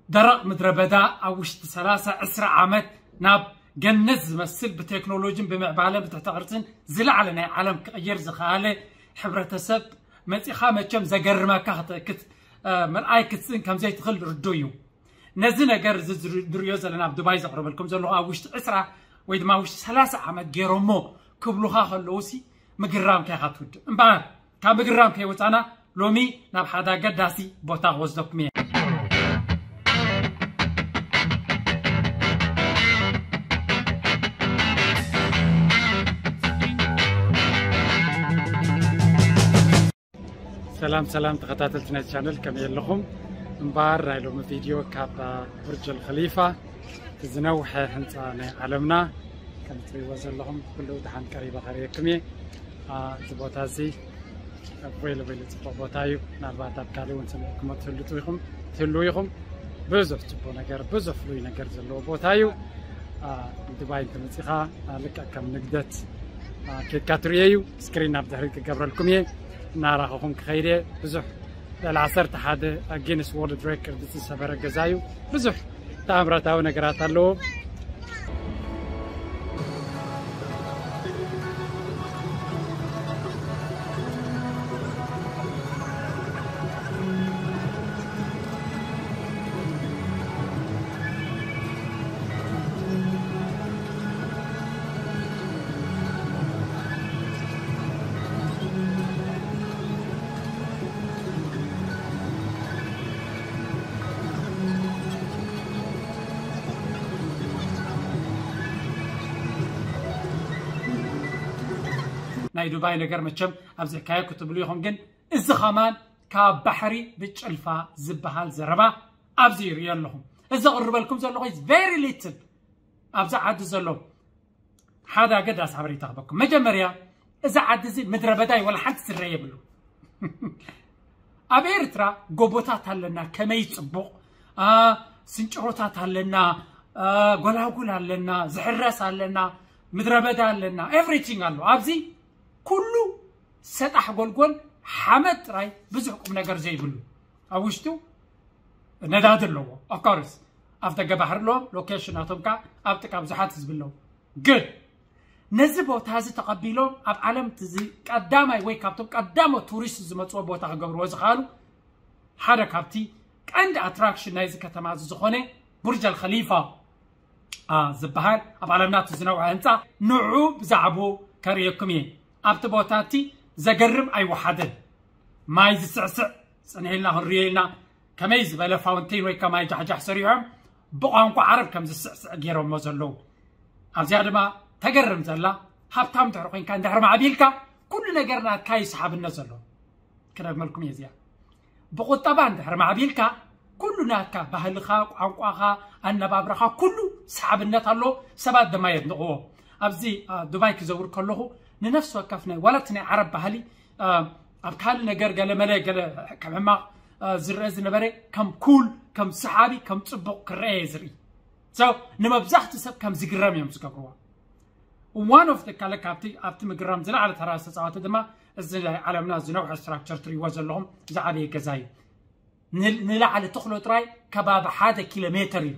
ደረቕ ምድረ በዳ ኣብ ውሽጢ ሰላሳ ዕስራ ዓመት ናብ ገነት ዝመስል ብቴክኖሎጂን ብምዕባለን ብትሕተ ቅርጽን ዝለዓለ ናይ ዓለም ክቕይር ዝኸኣለ ሕብረተሰብ መጺኻ መቸም ዘገርመካ ክት- ክት- እ፣ ምርኣይ ክትስእን ከም ዘይትኽእል ርዱእ እዩ። ነዚ ነገር እዚ ዝር- ዝርእዮ ዘለና ኣብ ዱባይ ዘቕርበልኩም ዘለኹ ኣብ ውሽጢ ዕስራ ወይ ድማ ኣብ ውሽጢ ሰላሳ ዓመት ገይሮሞ ክብሉኻ ከለውሲ ምግራምካ ኢኻ ትውድእ እምበኣር ካብ ምግርራም ከይወፃና ሎሚ ናብ ሓደ ኣገዳሲ ቦታ ክወስደኩም እየ። ሰላም ሰላም ተኸታተልቲ ናይ ቻነል ከመይ ኣለኹም? እምበኣር ናይ ሎሚ ቪድዮ ካብ ቡርጅ ኣልኸሊፋ እቲ ዝነውሐ ህንፃ ናይ ዓለምና ከም እትሪእዎ ዘለኹም ኩሉ ደሓን ቀሪበ ከርእየኩም እየ። አ፣ እዚ ቦታ እዚ ኣቦይ ለበይለ ጽቡቕ ቦታ እዩ። ምናልባት ኣብ ካልእ እውን ሰሚዕኩሞ ትህልጡ ኢኹም ትህልው ኢኹም። ብዙሕ ጽቡቕ ነገር ብዙሕ ፍሉይ ነገር ዘለዎ ቦታ እዩ። አ፣ ንዱባይ እንተመጺኻ አ፣ ልክዕ ከም ንግደት አ፣ ኬድካ ትርእዮ እዩ። ስክሪን ናብ ድሕሪት ክገብረልኩም እየ። እናራኸኹም ክኸይድ እየ። ብዙሕ ልዕሊ ዓሰርተ ሓደ ጊንስ ወርልድ ሬከርድ ዝሰበረ ገዛ እዩ። ብዙሕ ተኣምራታዊ ነገራት ኣለዎ። ናይ ዱባይ ነገር መቸም ኣብዚሕካዮ ክትብሉ ኢኹም፣ ግን እዚ ኸማን ካብ ባሕሪ ብጭልፋ ዝበሃል ዘረባ ኣብዚ ይርእዮ ኣለኹም። እዚ ኣቕርበልኩም ዘለኹ is very little። ኣብዚ ዓዲ ዘሎ ሓደ ኣገዳሲ ሓበሬታ ክበኩም። መጀመርያ፣ እዚ ዓዲ እዚ ምድረ በዳ እዩ፣ ወላ ሓንቲ ዝረአ የብሉ። ኣብ ኤርትራ ጎቦታት ኣለና፣ ከመይ ጽቡቕ፣ አ፣ ስንጭሮታት ኣለና፣ አ፣ ጎላጉል ኣለና፣ ዝሕረስ ኣለና፣ ምድረ በዳ ኣለና፣ ኤቭሪቲንግ ኣሎ። ኣብዚ ኩሉ ሰጣሕ ጎልጎል ሓመድ ጥራይ፣ ብዙሕ ቁም ነገር ዘይብሉ። ኣብ ውሽጡ ነዳዲ ኣለዎ። ኦፍኮርስ ኣብ ደገ ባሕሪ ኣለዎም፣ ሎኬሽን ናቶም ከኣ ኣብ ጥቃ ብዙሓት ህዝቢ ኣለዉ። ግን ነዚ ቦታ እዚ ተቐቢሎም ኣብ ዓለም እዚ ቀዳማይ ወይ ካብቶም ቀዳሞት ቱሪስት ዝመፅዎ ቦታ ክገብርዎ ዝኸኣሉ ሓደ ካብቲ ቀንዲ ኣትራክሽን ናይዚ ከተማ እዚ ዝኾነ ቡርጅ ኣልኸሊፋ አ፣ ዝበሃል ኣብ ዓለምና እቲ ዝነውሐ ህንፃ ንዑ ብዛዕባኡ ከርእየኩም እየ። ኣብቲ ቦታ እቲ ዘገርም ኣይወሓደን። ማይ ዝስዕስዕ ጽንሕ ኢልና ክንርእዮ ኢልና ከመይ ዝበለ ፋውንቴን ወይ ከማይ ጃሕጃሕ ሰሪሖም ብቋንቋ ዓረብ ከም ዝስዕስዕ ገይሮሞ ዘለዉ። ኣብዚኣ ድማ ተገርም ዘላ ሃብታም ድሕሪ ኮይንካ እንድሕሪ ማዕቢልካ ኩሉ ነገር ናትካ እዩ ሰሓብነት ዘለዎ። ክደግመልኩም እየ እዚኣ። ብቁጠባ እንድሕር ማዕቢልካ ኩሉ ናትካ ባህልኻ፣ ቋንቋኻ፣ ኣነባብራኻ ኩሉ ሰሓብነት ኣሎ። ሰባት ድማ የድንቕዎ። ኣብዚ አ፣ ዱባይ ክዘውር ከለኹ ንነፍሲ ወከፍ ናይ ዋላ እቲ ናይ ዓረብ ባህሊ አ፣ ኣብ ካልእ ነገር ገለመለ ገለ ከም ሕማቕ አ፣ ዝረአ ዝነበረ ከም ኩል ከም ሰሓቢ ከም ጽቡቕ ክረአ እየ ዝርኢ። So ንመብዛሕትኡ ሰብ ከም ዝግረም እዮም ዝገብርዎ። One of the ካለ ካብቲ ኣብቲ ምግራም ዝለዓለ ተራ ዝተፃወተ ድማ እዚ ናይ ዓለምና ዝነውሐ ስትራክቸር ትሪእዎ ዘለኹም ዝዓበየ ገዛ እዩ። ን- ንላዕሊ ትኽሎ ጥራይ ከባቢ ሓደ ኪሎ ሜትር እዩ።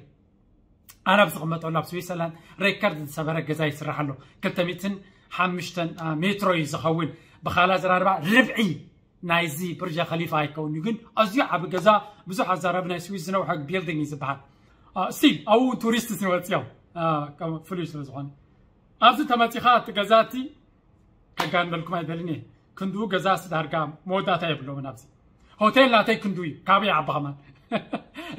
ኣነ ኣብ ዝቕመጠሉ ኣብ ስዊትዘርላንድ ሬከርድ ዝሰበረ ገዛ ይስራሕ ኣሎ። ክልተ ሚእትን ሓሙሽተን ሜትሮ እዩ ዝኸውን። ብኻላ ዘራርባ ርብዒ ናይዚ ብርጃ ከሊፋ ኣይከውን እዩ፣ ግን ኣዝዩ ዓቢ ገዛ፣ ብዙሕ ኣዛራቢ ናይ ስዊስ ዝነውሐ ቢልዲንግ እዩ ዝበሃል። ስቲል ኣብኡ እውን ቱሪስት ዝወፅኦም ፍሉይ ስለ ዝኾነ ኣብዚ ተመፂኻ እቲ ገዛ እቲ ከጋንበልኩም ኣይደልን እየ። ክንድኡ ገዛ ዳርጋ መወዳእታ የብሎምን። ኣብዚ ሆቴል ናተይ ክንዱ እዩ፣ ካበይ ዓቢ ከማን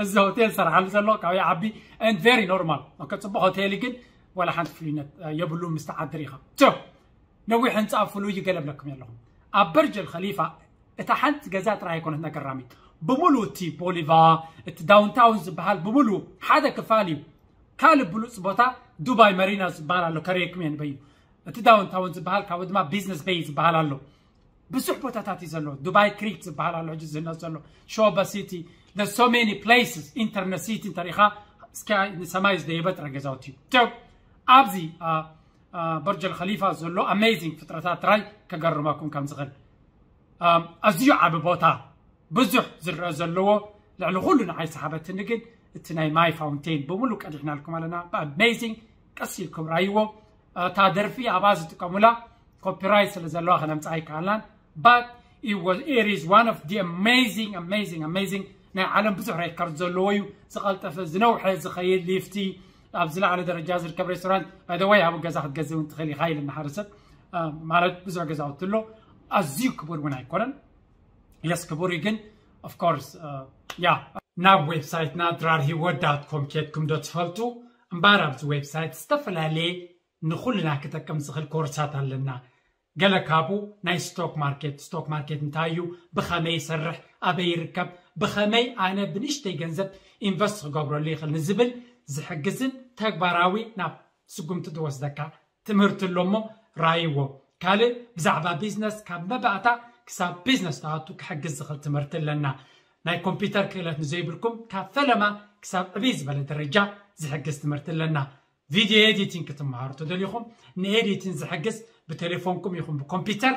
እዚ ሆቴል ሰርሓሉ ዘሎ ካበይ ዓቢ and very normal። ኦኬ፣ ጽቡቕ ሆቴል ግን ዋላ ሓንቲ ፍሉይነት የብሉ ምስ ተዓድር ኢኻ። So ነዊሕ ህንፃ ፍሉይ ይገለብለኩም ኣለኹም። ኣብ በርጅ ኣልኸሊፋ እታ ሓንቲ ገዛ ጥራይ ኣይኮነት ነገራሚት፣ ብምሉ እቲ ቦሊቫ እቲ ዳውንታውን ዝበሃል ብምሉ ሓደ ክፋል እዩ። ካልእ ብሉፅ ቦታ ዱባይ መሪና ዝበሃል ኣሎ፣ ከርእየኩም እየ ንበይኑ። እቲ ዳውንታውን ዝበሃል ካብኡ ድማ ቢዝነስ ቤይ ዝበሃል ኣሎ። ብዙሕ ቦታታት እዩ ዘሎ። ዱባይ ክሪክ ዝበሃል ኣሎ፣ ሕጂ ዝህነፅ ዘሎ ሾባ ሲቲ። There's so many places። ኢንተርነት ሲቲ እንተሪኢኻ እስኪ ንሰማይ ዝደየበ ጥረ ገዛውቲ እዩ። So ኣብዚ አ፣ አ፣ በርጅ ኣልኸሊፋ ዘሎ ኣሜዚንግ ፍጥረታት ጥራይ ከገርመኩም ከም ዝኽእል። ኣም፣ ኣዝዩ ዓቢ ቦታ፣ ብዙሕ ዝረአ ዘለዎ፣ ልዕሊ ኩሉ ንዓይ ሰሓበትኒ ግን እቲ ናይ ማይ ፋውንቴን ብምሉእ ቀዲሕናልኩም ኣለና። ኣሜዚንግ። ቀስ ኢልኩም ራይዎ። እታ ደርፊ ኣብኣ ዝጥቀሙላ ኮፒራይት ስለ ዘለዋ ከነምፅኣ ኣይከኣልናን። But it was, it is one of the amazing, amazing, amazing, ናይ ዓለም ብዙሕ ሬከርድ ዘለዎ እዩ። ዝቐልጠፈ፣ ዝነውሐ ዝኸይድ ሊፍቲ፣ ኣብ ዝለዓለ ደረጃ ዝርከብ ሬስቶራንት። By the way፣ ኣብ ገዛ ክትገዝእ እውን ትኽእል ኢኻ ኢልና ሓደ ሰብ። ማለት ብዙሕ ገዛውቲ ኣሎ። ኣዝዩ ክቡር እውን ኣይኮነን። የስ ክቡር እዩ፣ ግን of course፣ ያ። ናብ ዌብሳይትና ድራር ሂወት ዳት ኮም ኬድኩም ዶ ትፈልጡ? እምበኣር ኣብዚ ዌብሳይት ዝተፈላለየ ንኹልና ክጠቅም ዝኽእል ኮርሳት ኣለና። ገለ ካብኡ ናይ ስቶክ ማርኬት፣ ስቶክ ማርኬት እንታይ እዩ፣ ብኸመይ ይሰርሕ፣ ኣበይ ይርከብ፣ ብኸመይ ኣነ ብንእሽተይ ገንዘብ ኢንቨስት ክገብረሉ ይኽእል ንዝብል ዝሕግዝን ተግባራዊ ናብ ስጉምቲ ዝወስደካ ትምህርቲ ኣሎ እሞ ራይዎ። ካልእ ብዛዕባ ቢዝነስ ካብ መባእታ ክሳብ ቢዝነስ ትኣቱ ክሕግዝ ዝኽእል ትምህርቲ ኣለና። ናይ ኮምፒውተር ክእለት ንዘይብልኩም ካብ ፈለማ ክሳብ ዕብይ ዝበለ ደረጃ ዝሕግዝ ትምህርቲ ኣለና። ቪድዮ ኤዲቲንግ ክትመሃሩ ተደሊኹም ንኤዲቲንግ ዝሕግዝ ብቴሌፎንኩም ይኹን ብኮምፒውተር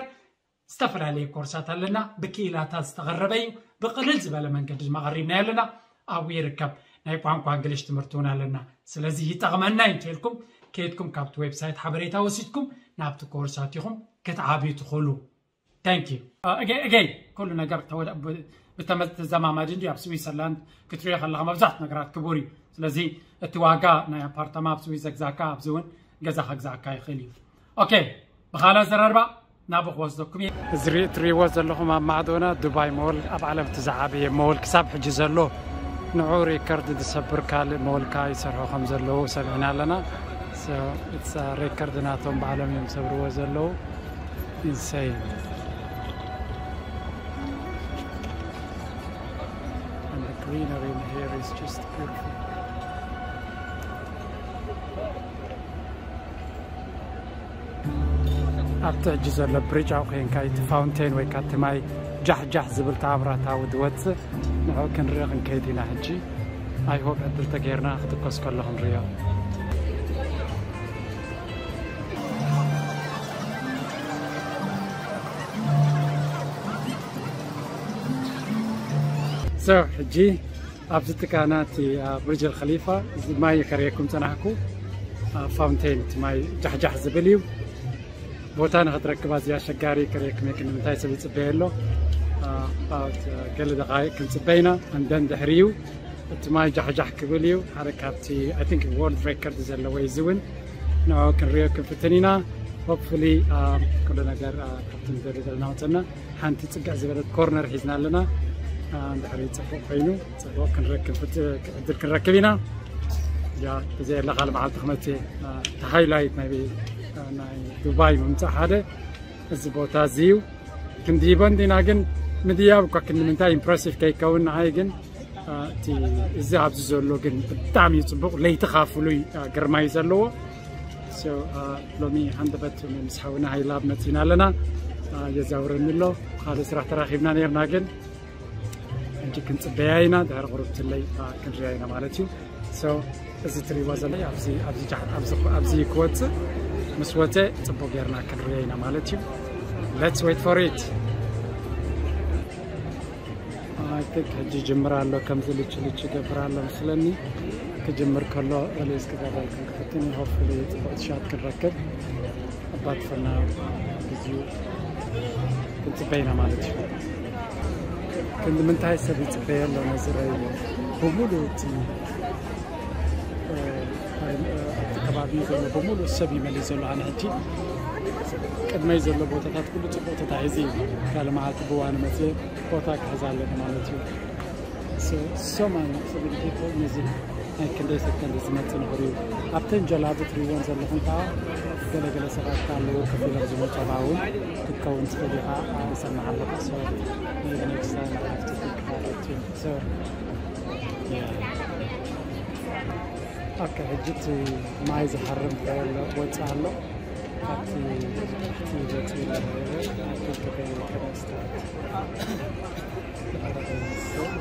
ዝተፈላለዩ ኮርሳት ኣለና። ብክኢላታት ዝተቐረበ እዩ። ብቕልል ዝበለ መንገዲ ድማ ቀሪብናዮ ኣለና። ኣብኡ ይርከብ። ናይ ቋንቋ እንግሊሽ ትምህርቲ እውን ኣለና። ስለዚ ይጠቕመና እዩ እንተልኩም ከይድኩም ካብቲ ዌብሳይት ሓበሬታ ወሲድኩም ናብቲ ኮርሳት ኢኹም ክትዓብዩ ትኽእሉ። Thank you። ኣገይ ኩሉ ነገር ተወዳ-፣ ብ-፣ ብተመ-፣ ተዘማማዲ እንዲ ኣብ ስዊዘርላንድ ክትሪኦ ከለኻ መብዛሕትኡ ነገራት ክቡር እዩ። ስለዚ እቲ ዋጋ ናይ ኣፓርታማ ኣብ ስዊዝ ዘግዛእካ ኣብዚ እውን ገዛ ከግዛእካ ይኽእል እዩ። ኦኬ፣ ብኻልእ ኣዘራርባ ናብኡ ክወስደኩም እየ። እዚ ሪ-፣ እትሪእዎ ዘለኹም ኣብ ማዕዶና ዱባይ ሞል፣ ኣብ ዓለም እቲ ዝዓበየ ሞል ክሳብ ሕጂ ዘሎ፣ ንዑ ሬከርድ ዝሰብር ካልእ ሞል ከኣ ይሰርሑ ከም ዘለዉ ሰሚዕና ኣለና። So it's a ሬከርድ ናቶም ባዕሎም እዮም ዝሰብርዎ ዘለዉ። Insane. And the greenery in here is just beautiful. ኣብቲ ሕጂ ዘሎ ብሪጅ ኣብኡ ኮይንካ እቲ ፋውንቴን ወይ ከዓ እቲ ማይ ጃሕጃሕ ዝብል ተኣምራታዊ ዝወፅእ ንዕኡ ክንርኢ ክንከይድ ኢና። ሕጂ ኣይ ሆፕ ዕድል ተገይርና ክጥቆስ ከሎ ክንርእዮ። So ሕጂ ኣብዚ ጥቃና እቲ ብርጅ ኣልኸሊፋ እዚ ማይ ከርእየኩም ፀናሕኩ። ፋውንቴን እቲ ማይ ጃሕጃሕ ዝብል እዩ። ቦታ ንክትረክብ ኣዝዩ ኣሸጋሪ ከርእየኩም እየ። ክንዲ ምንታይ ሰብ ይፅበየ ኣሎ። About ገለ ደቃይቅ ክንፅበ ኢና። And then ድሕሪኡ እቲ ማይ ጃሕጃሕ ክብል እዩ። ሓደ ካብቲ I think ወርልድ ሬከርድ ዘለዎ እዩ። እዚ እውን ንዕኡ ክንሪኦ ክንፍትን ኢና። ሆፕፉሊ ኩሉ ነገር ካብቲ ንደሊ ዘለና መፀና ሓንቲ ፅግዕ ዝበለት ኮርነር ሒዝና ኣለና። እንድሕሪ ፅቡቅ ኮይኑ ፅቡቅ ክንረክብ ፍት-፣ ዕድል ክንረክብ ኢና። ያ ብዘይ ኣለካ መዓልቲ ክመፅእ እቲ ሃይላይት ናይ ናይ ዱባይ ምምፃእ ሓደ እዚ ቦታ እዚ እዩ። ክንድይቦ እንዲና ግን ምድያብ እኳ ክንዲ ምንታይ ኢምፕረሲቭ ከይከውን ንዓይ ግን እቲ እዚ ኣብዚ ዘሎ ግን ብጣዕሚ እዩ ፅቡቅ። ለይቲ ከዓ ፍሉይ ግርማ እዩ ዘለዎ። So ሎሚ ሃንደበት ምስ ሓውና ሃይላብ መፂና ኣለና። የዛውረኒ ኣሎ። ካልእ ስራሕ ተራኺብና ነርና ግን ሕጂ ክንፅበያ ኢና። ድሕሪ ቁሩብ ትለይ ክንሪያ ኢና ማለት እዩ። So እዚ ትሪእዎ ዘሎ ኣብዚ ኣብዚ ጃሕ-፣ ኣብዚ ኣብዚ ክወፅእ ምስ ወፀ ፅቡቅ ጌርና ክንሪኦ ኢና ማለት እዩ። Let's wait for it። I think ሕጂ ጅምር ኣሎ። ከምዚ ልች ልች ይገብር ኣሎ መስለኒ። ክጅምር ከሎ ሪሊዝ ክገብረልኩም ክፍትን እዩ። ሆፕፉሊ ፅቡቅ ሻት ክንረክብ ኣባትፈና ግዜኡ ክንፅበ ኢና ማለት እዩ። ክንዲ ምንታይ ሰብ ይፅበየ ኣሎ ነዚ ረእይዎ ብምሉእ እቲ ኣብቲ ከባቢ ዘሎ ብምሉእ ሰብ ይመልእ ዘሎ። ኣነ ሕጂ ቅድመይ ዘሎ ቦታታት ኩሉ ፅቡቅ ተታሒዙ እዩ። ካልእ መዓልቲ ብዋኑ መፅእ ቦታ ክሕዝ ኣለኒ ማለት እዩ። So, so many people ነዚ ናይ ክንደይ ሰከንድ ዝመፅእ ንኽርእዩ ኣብተን ጀላቡ ትሪእዎን ዘለኹም ከዓ ገለገለ ሰባት ኣለዉ ከፊሎም ዝመፁ እውን ክትከውን ትኽእል ኢኻ። ኣነ ሰማዕ ኣለኹ። So, maybe next time I have to think about it too. So, yeah. ኦኬ፣ ሕጂ እቲ ማይ ዝሃርም ከሎ ወፅእ ኣሎ። ኣብቲ እቲ ወፅእ ኣሎ። I think they can start.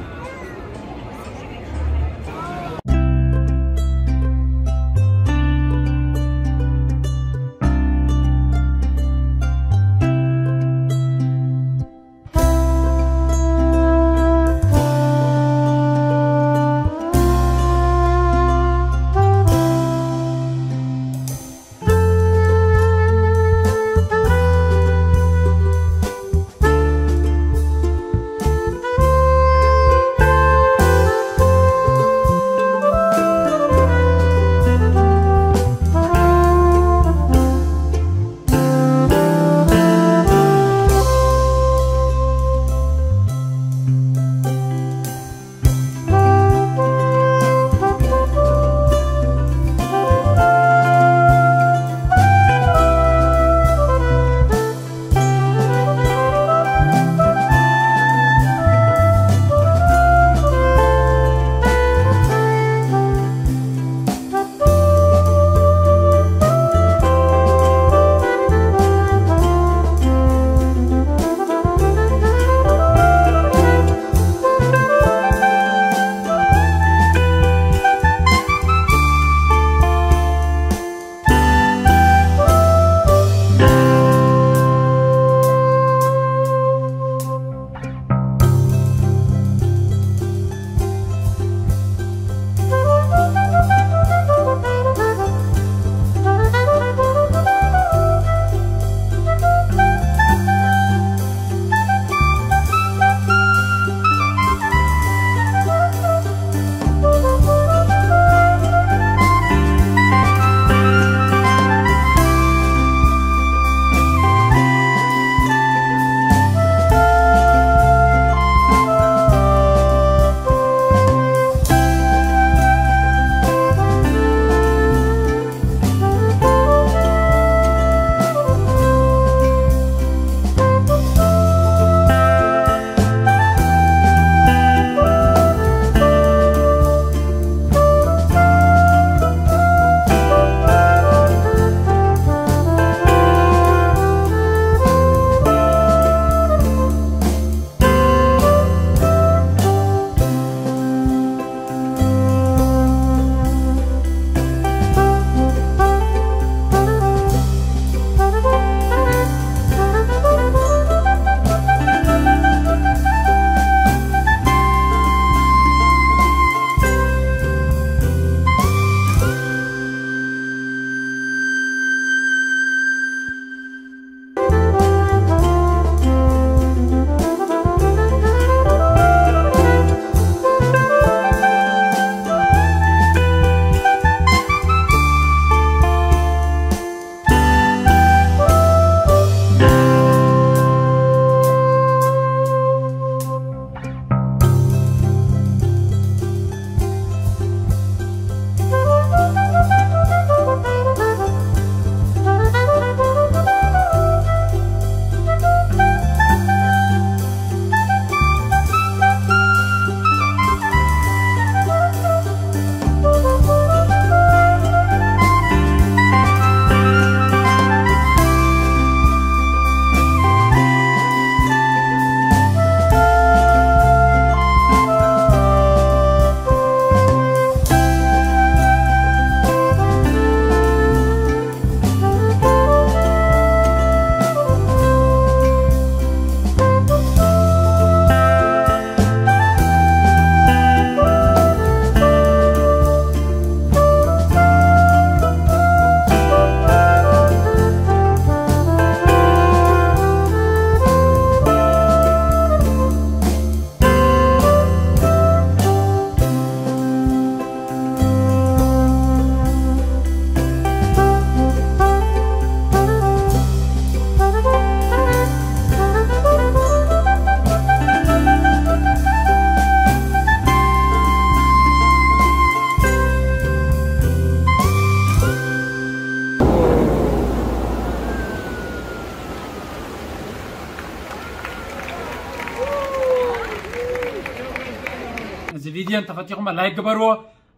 ኢኹም ላይክ ግበርዎ።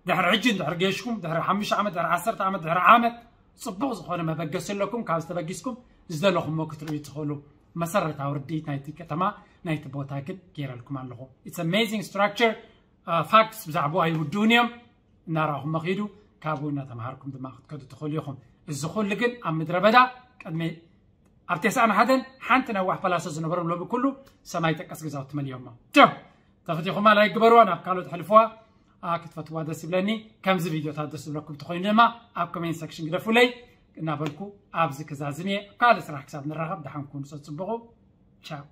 ድሕሪ ሕጂ፣ ድሕሪ ገሽኩም፣ ድሕሪ ሓሙሽተ ዓመት፣ ድሕሪ ዓሰርተ ዓመት፣ ድሕሪ ዓመት፣ ጽቡቕ ዝኾነ መበገሲ ኣለኩም። ካብ ዝተበጊስኩም ዝደለኹሞ ክትርእዩ ትኽእሉ። መሰረታዊ ርድኢት ናይቲ ከተማ፣ ናይቲ ቦታ ግን ገይረልኩም ኣለኹ። It's amazing structure. Facts ብዛዕባኡ ኣይውድኡን እዮም። እናረኣኹም መኺዱ፣ ካብኡ እናተምሃርኩም ድማ ክትከዱ ትኽእሉ ኢኹም። እዚ ኩሉ ግን ኣብ ምድረ በዳ ቅድሚ ኣብ ተስዓን ሓደን ሓንቲ ነዋሕ ፓላሶ ዝነበሮም ሎሚ ኩሉ ሰማይ ጠቀስ ገዛውቲ መሊኦሞ። ቸው ተኽቲኹማ ላይክ ግበርዋ፣ ናብ ካልኦት ሕልፍዋ። ክትፈትዋ ደስ ይብለኒ። ከምዚ ቪድዮታት ደስ ዝብለኩም ተኾይኑ ድማ ኣብ ኮሜንት ሴክሽን ግደፉለይ እናበልኩ ኣብዚ ክዛዝም እየ። ኣብ ካልእ ስራሕ ክሳብ ንራኸብ ደሓን ኩኑ፣ ጸጽብቑ። ቻው።